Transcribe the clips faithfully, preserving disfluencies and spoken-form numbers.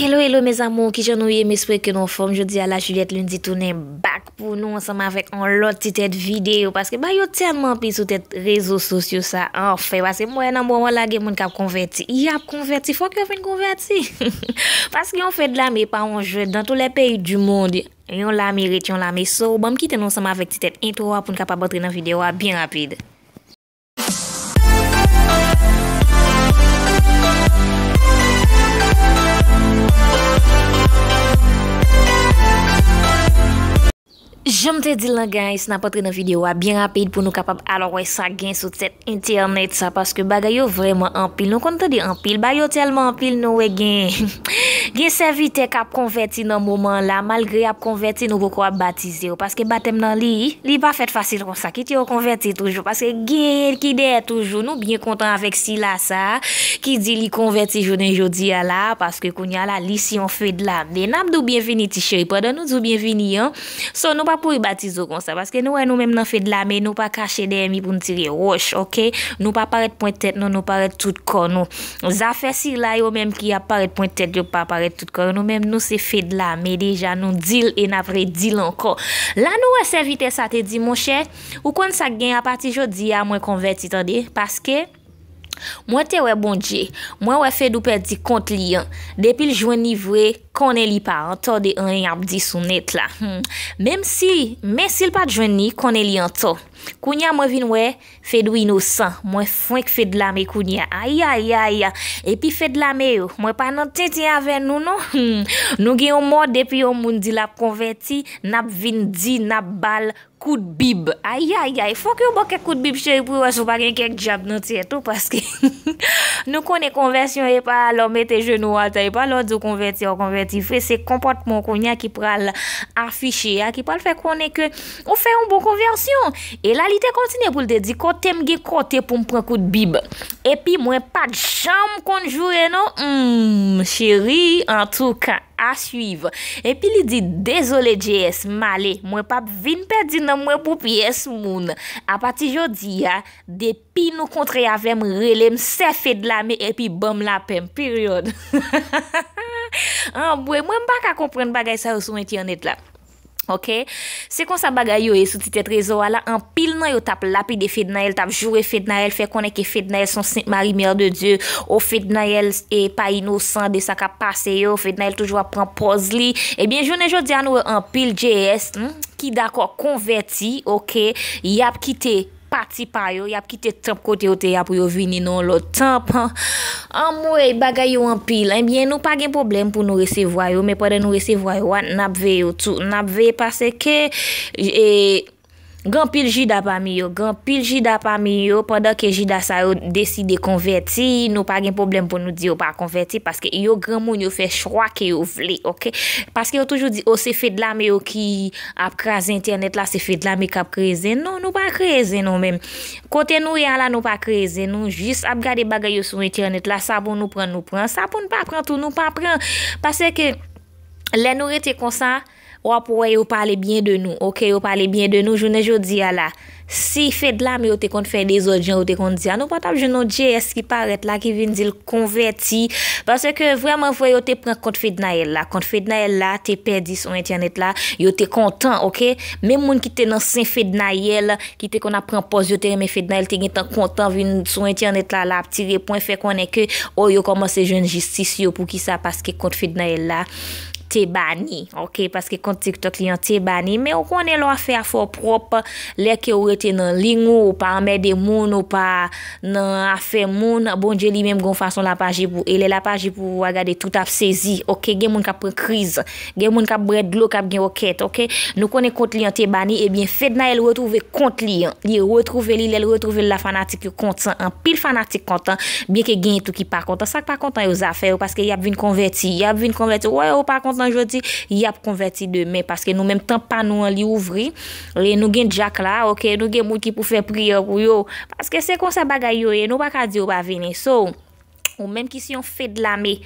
Hello, hello, mes amours, kijan nou ye? M espere ke nou anfòm. Jodi a la, Juliette Lundy tounen back pou nou ansanm avèk yon lòt ti tèt videyo, paske bagay yo tèlman anpil sou tèt rezo sosyo sa, anfen, paske m wè nan moman la gen moun k ap konvèti. Y ap konvèti, fòk yo vin konvèti. Paske yon fedlame pa yon jwèt dans tous les pays du monde. Yon lame ret yon lame. So, ban m kite nou ansanm avèk ti tèt entwo a pou n kapab antre nan videyo a byen rapid. Jan m te di l lan, guys, n ap antre nan videyo a byen rapid pou nou kapab al wè sa gen sou tèt entènèt sa, paske bagay yo vrèman anpil. Nou konn tande anpil, bagay yo tèlman anpil, nou wè gen, gen sèvitè k ap konvèti nan moman la, malgre y ap konvèti, nou poko ap batize yo, paske batèm nan li, li pa fèt fasil konsa. Kite yo konvèti toujou, paske gen ki dèyè toujou. Nou byen kontan avèk sila sa a ki di li konvèti jounen jodi a la, paske kounye a la, li se yon fedlame. N ap di w byenvini, ti cheri. Pandan nou di w byenvini an, so, nou pa pouri batize w konsa, paske nou wè nou menm nan fedlame, nou pa kache dèyè mi pou n tire wòch, oke? Nou pa parèt pwent tèt nou, nou parèt tout kò nou. Zafè sila yo menm ki ap parèt pwent tèt yo pa parèt tout kò yo, nou menm nou se fedlame deja, nou di l e n ap redi l ankò. La nou wè sèvitè sa te di, monchè, ou konn sa k gen, apati jodi a mwen konvèti, tande, paske mwen te wè Bondye, mwen wè Fedou pèdi kont li an. Depi l jwenn li vre, konnen li pa antò de anyen y ap di sou nèt la. Hmm. Menm si, men si l pa t jwenn li, konnen li antò. Kounye a mwen vin wè Fedou inosan, mwen fwenk fedlame kounye a. Ayayay. Epi fedlame yo, mwen pa nan tenten avè nou non. Hmm. Nou gen yon mòd, depi yon moun di l ap konvèti, n ap vin di, n ap ba l kout bib. Ayayay, fòk yo ba w kèk kout bib, cheri, pou yo wè si w pa gen kèk dyab nan tèt ou, paske nou konnen konvèsyon e pa lè w mete jenou w atè, e pa lè w di w konvèti, w konvèti vre, se konpòtman w kounye a ki pral afiche a, ki pral fè konnen ke ou fè yon bon konvèsyon. E la, li te kontinye pou l te di, kote m gen kote pou m pran kout bib? Epi mwen pa t janm konn joure non. Hmm, cheri, antouka. A suivre. Epi li di, dezole J S, m ale. Mwen p ap vin pèdi nanm mwen pou pyès moun. Apati jodi a, depi nou kontre avè m, rele m sè fedlame epi ban m lapè m. Period. Anmwey, mwen m pa ka konprann bagay sa yo sou entènèt la. Oke? Se konsa bagay yo ye sou ti tèt rezo a la. Anpil nan yo t ap lapide Fednaelle, t ap joure Fednaelle, fè konnen ke Fednaelle se yon Sent Mari, Mère de Dieu. O, Fednaelle e pa inosan de sa k ap pase yo. Fednaelle toujou ap pran pòz li. Ebyen, jounen jodi a, nou wè anpil J S, hmm, ki dakò konvèti, oke? Y ap kite pati pa yo, y ap kite tanp kote yo te ye a pou yo vini nan yon lòt tanp. Anmwey, bagay yo anpil. Ebyen, nou pa gen pwoblèm pou nou resevwa yo, men pandan nou resevwa yo a, n ap veye yo tou. N ap veye paske, e, gen anpil Jida pami yo. Gen anpil Jida pami yo, pandan ke Jida sa yo deside konvèti, nou pa gen pwoblèm pou nou di yo pa konvèti, paske yo granmoun, yo fè chwa ke yo vle, oke? Paske yo toujou di, o, se Fedlame yo ki ap kraze entènèt la, se Fedlame k ap kreye zen. Non, nou pa kreye zen nou menm. Kote nou ye a la, nou pa kreye zen. Nou jis ap gade bagay yo sou entènèt la. Sa pou nou pran, nou pran. Sa pou n pa pran tou, nou pa pran. Paske lè nou rete konsa, w ap wè yo pale byen de nou. Oke, yo pale byen de nou. Jounen jodi a la, si Fedlame yo te konn fè dezòd jan yo te konn di a, nou pa t ap jwenn yon J S ki parèt la, ki vin di l konvèti. Paske vrèman vre, yo te pran kont Fednaelle la. Kont Fednaelle la te pèdi sou entènèt la. Yo te kontan, oke? Menm moun ki te nan sen Fednaelle, ki te konn ap pran pòz yo te renmen Fednaelle, te gentan kontan vin sou entènèt la, la ap tire pwen, fè konnen ke, o, yo kòmanse jwenn jistis yo. Poukisa? Paske kont Fednaelle la te bani, oke? Paske kont TikTok li an te bani. Men ou konnen lè w ap fè afè w pwòp, lè ke w rete nan liy ou, ou pa anmède moun, ou pa nan afè moun, Bondye li menm gon fason l ap aji pou ou. E lè l ap aji pou ou a, gade, tout ap sezi, oke? Gen moun k ap pran kriz, gen moun k ap bwè dlo, k ap gen òkèt, oke? Nou konnen kont li an te bani, ebyen, Fednaelle retwouve kont li an. Li retwouve li, lè l retwouve l la, fanatik yo kontan, anpil fanatik kontan, byenke genyen tou ki pa kontan. Sa k pa kontan yo, zafè yo, paske y ap vin konvèti, y ap vin konvèti. Ou wè yo pa kontan jodi, y ap konvèti demen, paske nou menm tanp pa nou an, li ouvri. E nou gen dyak la, oke, nou gen moun ki pou fè priyè pou yo. Paske se konsa bagay yo ye, nou pa ka di yo pa vini. So, ou menm ki se yon Fedlame,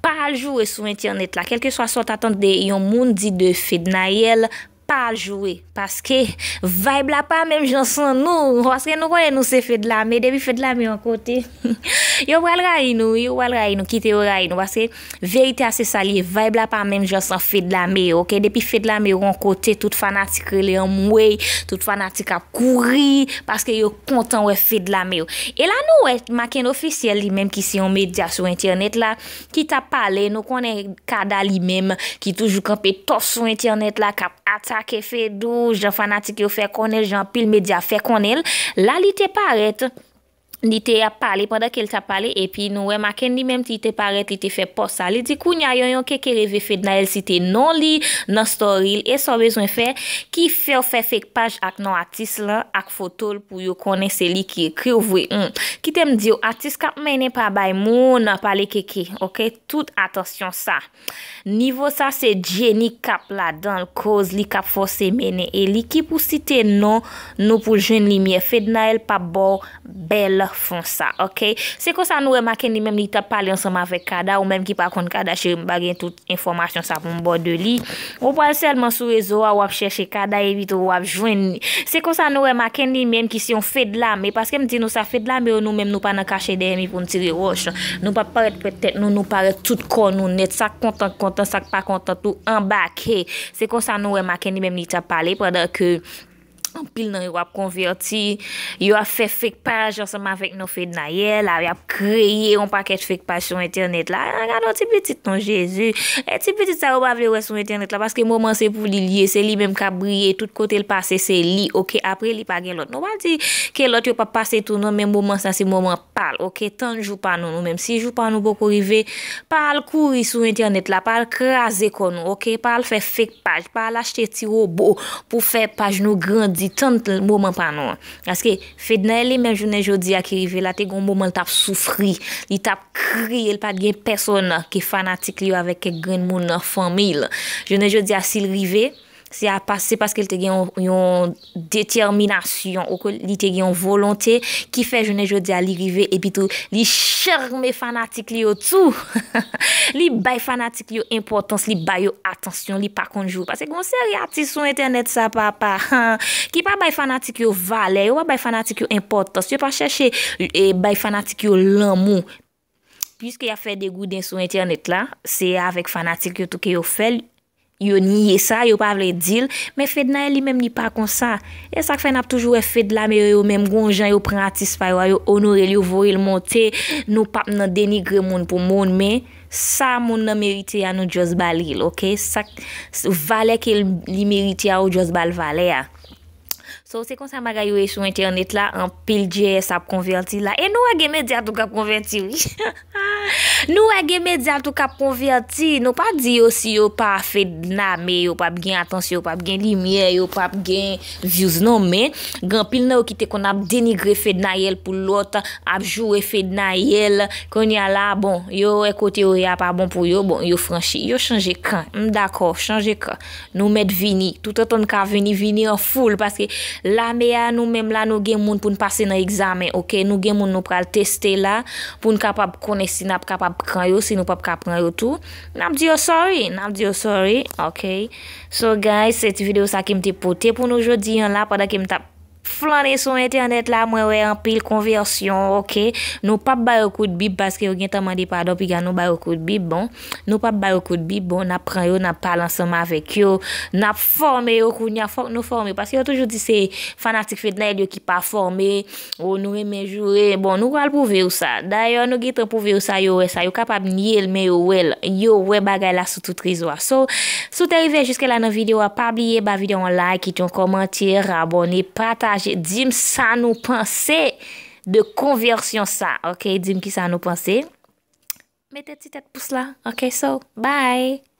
pa al joure sou entènèt la. Kèlkeswa sa w ta tande yon moun di de Fednaelle, pa jwe. Paske vibe la pa menm jan san nou. Paske nou konnen nou se Fedlame. Depi Fedlame yon kote, yo pral rayi nou, wi, yo pral rayi nou, kite yo rayi nou. Paske verite a se sa l ye, vibe la pa menm jan san Fedlame, oke? Depi Fedlame yon kote, tout fanatik rele anmwey, tout fanatik ap kouri, paske yo kontan wè Fedlame yo. E la nou wè Maken Ofisyèl li menm ki se yon medya sou entènèt la, ki t ap pale, nou konnen Kada li menm, ki toujou kanpe tòs sou entènèt la, k ap atake Fedou, jan fanatik yo fè konnen l, jan anpil medya fè konnen l. La li te parèt, li te ap pale, pandan ke l t ap pale, epi nou wè Maken li menm li te parèt, li te fè pòs sa. Li di kounye a Yonyon Keke reve Fednaelle site non li nan story l, e sa w bezwen fè, ki fè w fè fake paj ak non atis lan, ak foto l pou yo konnen se li ki ekri w vre. Hmm. Kite m di w, atis k ap mennen pa bay moun, pale Keke, oke? Tout atansyon sa. Nivo sa se Jenny k ap ladan l, koz li k ap fòse mennen, e li ki pou site non nou pou jwenn limyè. Fednaelle p ap ba w bèl fon sa, oke? Se konsa nou wè Maken li menm li t ap pale ansanm avèk Kada, ou menm ki pa konn Kada, cheri, m pa gen tout enfòmasyon sa pou m ba w de li. Ou pral sèlman sou rezo a, w ap chèche Kada, epi tou w ap jwenn li. Se konsa nou wè Maken li menm ki se yon Fedlame, paske m di nou sa, Fedlame yo, nou menm nou pa nan kache dèyè mi pou n tire wòch. Nou p ap parèt pèt tèt nou, nou parèt tout kò nou nèt. Sa k kontan kontan, sa k pa kontan tou anbake. Se konsa nou wè Maken li menm li t ap pale pandan ke anpil nan yo ap konvèti, yo ap fè fake paj ansanm avèk non Fednaelle, y ap kreye yon pakèt fake paj sou entènèt la. Ah, gade yon ti pitit non Jezi. E ti pitit sa yo pa vle wè sou entènèt la, paske moman se pou li l ye, se li menm k ap briye, tout kote l pase se li, oke? Apre li pa gen lòt. Nou pa di ke lòt yo p ap pase tou non, men moman sa se moman pa l, oke? Tann jou pa nou, nou menm. Si jou pa nou poko rive, pa al kouri sou entènèt la, pa al kraze kò nou, oke? Pa al fè fake paj, pa al achte ti wobo pou fè paj nou grandi, tann moman pa nou an. Paske Fednaelle li menm jounen jodi a ki rive la, te gon moman l t ap soufri, li t ap kriye, l pa t gen pèsonn ke fanatik li yo avèk kèk grenn moun nan fanmi l. Jounen jodi a, si l rive, se a pa, se paske l te gen yon, yon detèminasyon, ou ke li te gen yon volonte ki fè jounen jodi a li rive, epi tou li chame fanatik li yo tou. Li bay fanatik li yo enpòtans, li ba yo atansyon, li pa konn jou. Paske gon seri atis sou entènèt sa, papa, ki pa bay fanatik yo valè, yo pa bay fanatik yo enpòtans, yo pa chèche, e, bay fanatik yo lanmou. Piske y ap fè degouden sou entènèt la, se avèk fanatik yo tou ke yo fè l. Yo niye sa, yo pa vle di l, men Fednaelle li menm li pa konsa. E sa k fè n ap toujou wè Fedlame yo, yo menm gon jan yo pran atis pa yo a, yo onore l, yo voye l monte. Nou p ap nan denigre moun pou moun, men sa moun nan merite a, nou just ba li l, oke? Sa k, valè ke l, li merite a, ou just ba l valè a. So, se konsa bagay yo ye sou entènèt la, anpil J S ap konvèti la. E nou wè gen medya tou k ap konvèti, wi. Nou wè gen medya tou k ap konvèti. Nou pa di yo si yo pa Fedlame, yo p ap gen atansyon, yo p ap gen limyè, yo p ap gen views non, men gen anpil nan yo ki te konn ap denigre Fednaelle pou lòt, ap joure Fednaelle. Kounye a la, bon, yo wè kote yo ye a pa bon pou yo, bon, yo franchi, yo chanje kan. M dakò, chanje kan. Nou mèt vini. Toutotan n ka vini, vini an foul, paske lame a, nou menm la, nou gen moun pou n pase nan egzamen, oke? Nou gen moun nou pral teste la, pou n kapab konnen si n ap kapab pran yo, si nou p ap ka pran yo tou. N ap di yo sorry, n ap di yo sorry, oke? So, guys, se ti videyo sa ke m te pote pou nou jodi a la, pandan ke m t ap flannen sou entènèt la, mwen wè anpil konvèsyon, oke? Nou p ap ba yo kout bib paske yo gentan mande padon, piga nou ba yo kout bib, bon. Nou p ap ba yo kout bib, bon, n ap pran yo, n ap pale ansanm avèk yo, n ap fòme yo kounye a, fòk nou fòme yo, paske yo toujou di se fanatik Fednaelle yo ki pa fòme, o, nou renmen joure, bon, nou pral pwouve yo sa. Dayè, nou gentan pwouve yo sa, yo wè sa, yo kapab nye l, men yo wè l, yo wè bagay la sou tout rezo a. So, si w te rive jiske la nan videyo a, pa bliye ba videyo a yon like, kite yon kòmantè, abòne, pataje, di m sa nou panse de konvèsyon sa, oke? Di m kisa nou panse. Mete ti tèt pous la, oke? So, bye!